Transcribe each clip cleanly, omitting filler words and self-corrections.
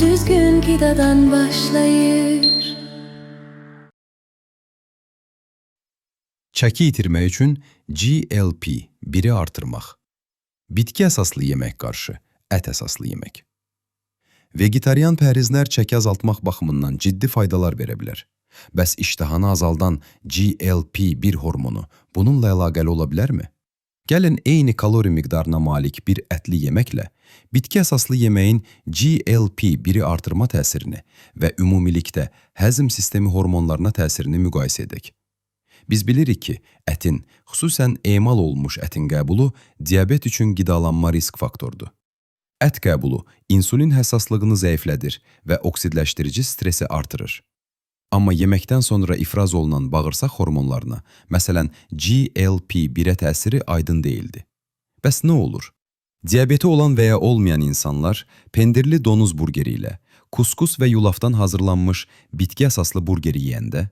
Düzgün qidadan başlayır. Çəki itirmək üçün GLP-1-i artırmaq. Bitki əsaslı yemək qarşı ət əsaslı yemək. Vegetarian pəhrizlər çəki azaltmaq baxımından ciddi faydalar verə bilər. Bəs iştahanı azaldan GLP-1 hormonu bununla əlaqəli ola bilərmi? Gəlin eyni kalori miqdarına malik bir ətli yeməklə bitki əsaslı yeməyin GLP-1-i artırma təsirini və ümumilikdə həzm sistemi hormonlarına təsirini müqayisə edək. Biz bilirik ki, ətin, xüsusən emal olunmuş ətin qəbulu diabet üçün qidalanma risk faktorudur. Ət qəbulu insulin həssaslığını zəiflədir və oksidləşdirici stresi artırır. Amma yeməkdən sonra ifraz olunan bağırsaq hormonlarına, məsələn GLP-1-ə təsiri aydın deyildi. Bəs nə olur? Diabeti olan və ya olmayan insanlar pendirli donuz burgeri ilə kuskus və yulafdan hazırlanmış bitki əsaslı burgeri yeyəndə,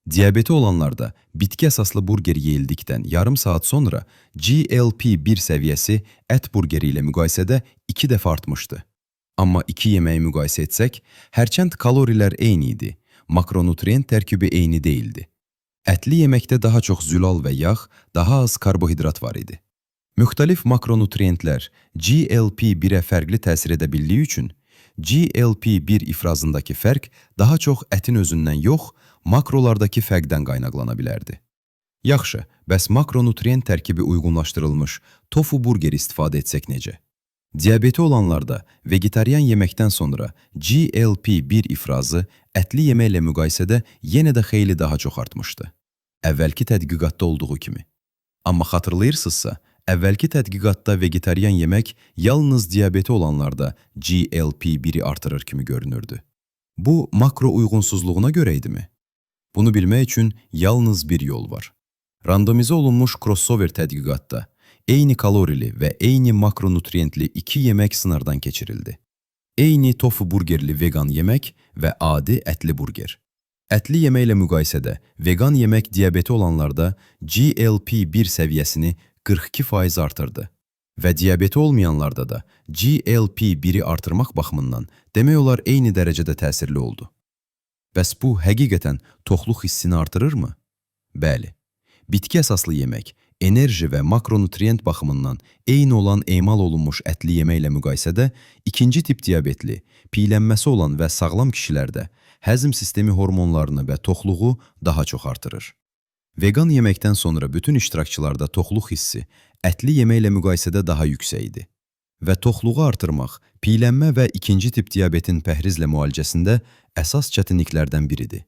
diabeti olanlarda bitki əsaslı burger yeyildikdən yarım saat sonra GLP-1 səviyyəsi ət burgeri ilə müqayisədə 2 dəfə artmışdı. Amma iki yeməyi müqayisə etsək, hərçənd kalorilər eyni idi, makronutrient tərkibi eyni deyildi. Ətli yeməkdə daha çox zülal və yağ, daha az karbohidrat var idi. Müxtəlif makronutrientlər GLP-1-ə fərqli təsir edə bildiyi üçün GLP-1 ifrazındakı fərq daha çox ətin özündən yox, makrolardakı fərqdən qaynaqlana bilərdi. Yaxşı, bəs makronutrient tərkibi uyğunlaşdırılmış tofu burgeri istifadə etsək necə? Diabeti olanlarda vegetarian yeməkdən sonra GLP-1 ifrazı ətli yeməklə müqayisədə yenə də xeyli daha çox artmışdı. Əvvəlki tədqiqatda olduğu kimi. Amma xatırlayırsınızsa, əvvəlki tədqiqatda vegetarian yemək yalnız diabeti olanlarda GLP-1-i artırır kimi görünürdü. Bu makro uyğunsuzluğuna görə idimi? Bunu bilmək üçün yalnız bir yol var. Randomizə olunmuş crossover tədqiqatda eyni kalorili və eyni makronutrientli iki yemək sınardan keçirildi. Eyni tofu burgerli vegan yemək və adi ətli burger. Ətli yeməklə müqayisədə vegan yemək diabeti olanlarda GLP-1 səviyyəsini 42% artırdı və diabeti olmayanlarda da GLP-1-i artırmaq baxımından demək olar eyni dərəcədə təsirli oldu. Bəs bu həqiqətən toxluq hissini artırırmı? Bəli. Bitki əsaslı yemək enerji və makronutrient baxımından eyni olan emal olunmuş ətli yeməklə müqayisədə ikinci tip diabetli, piylənməsi olan və sağlam kişilərdə həzm sistemi hormonlarını və toxluğu daha çox artırır. Vegan yeməkdən sonra bütün iştirakçılarda toxluq hissi ətli yeməklə müqayisədə daha yüksək idi. Və toxluğu artırmaq, piylənmə və ikinci tip diabetin pəhrizlə müalicəsində əsas çətinliklərdən biridir.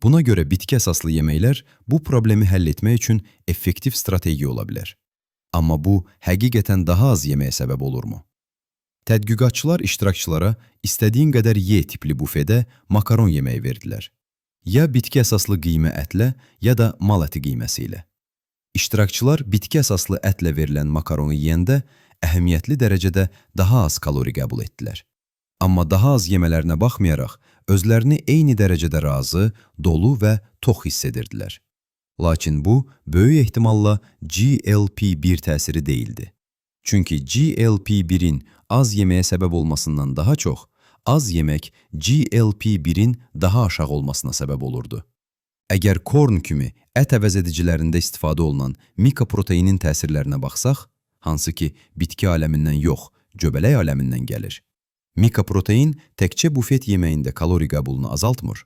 Buna görə bitki əsaslı yeməklər bu problemi həll etmək üçün effektiv strategiya ola bilər. Amma bu həqiqətən daha az yeməyə səbəb olurmu? Tədqiqatçılar iştirakçılara istədiyin qədər ye tipli bufedə makaron yeməyi verdilər. Ya bitki əsaslı qiymə ətlə, ya da mal əti qiyməsi ilə. İştirakçılar bitki əsaslı ətlə verilən makaronu yeyəndə əhəmiyyətli dərəcədə daha az kalori qəbul etdilər. Amma daha az yemələrinə baxmayaraq, özlərini eyni dərəcədə razı, dolu və tox hiss edirdilər. Lakin bu, böyük ehtimalla GLP-1 təsiri deyildi. Çünki GLP-1-in az yeməyə səbəb olmasından daha çox, az yemək GLP-1-in daha aşağı olmasına səbəb olurdu. Əgər Quorn kimi ət əvəzedicilərində istifadə olunan mikaproteinin təsirlərinə baxsaq, hansı ki bitki aləmindən yox, göbələk aləmindən gəlir. Mikaprotein təkcə bufet yeməyində kalori qəbulunu azaltmır,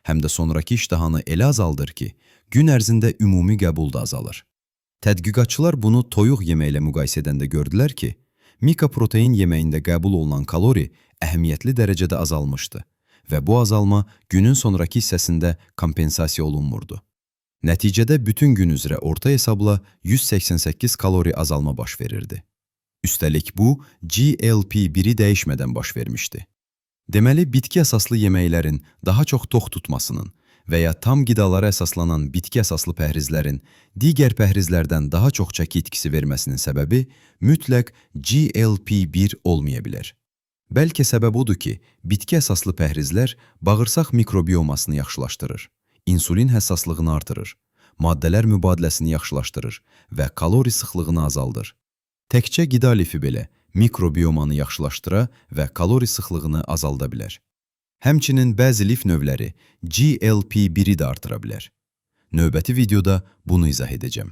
həm də sonrakı iştahanı elə azaldır ki, gün ərzində ümumi qəbul da azalır. Tədqiqatçılar bunu toyuq yeməklə müqayisə edəndə gördülər ki, mikaprotein yeməyində qəbul olunan kalori əhəmiyyətli dərəcədə azalmışdı və bu azalma günün sonrakı hissəsində kompensasiya olunmurdu. Nəticədə bütün gün üzrə orta hesabla 188 kalori azalma baş verirdi. Üstəlik bu GLP-1-i dəyişmədən baş vermişdi. Deməli, bitki əsaslı yeməklərin daha çox tox tutmasının və ya tam qidalara əsaslanan bitki əsaslı pəhrizlərin digər pəhrizlərdən daha çox çəki itkisi verməsinin səbəbi mütləq GLP-1 olmaya bilər. Bəlkə səbəb odur ki, bitki əsaslı pəhrizlər bağırsaq mikrobiomasını yaxşılaşdırır, insulin həssaslığını artırır, maddələr mübadiləsini yaxşılaşdırır və kalori sıxlığını azaldır. Təkcə qida lifi belə mikrobiomanı yaxşılaşdıra və kalori sıxlığını azalda bilər. Həmçinin bəzi lif növləri GLP-1-i də artıra bilər. Növbəti videoda bunu izah edəcəm.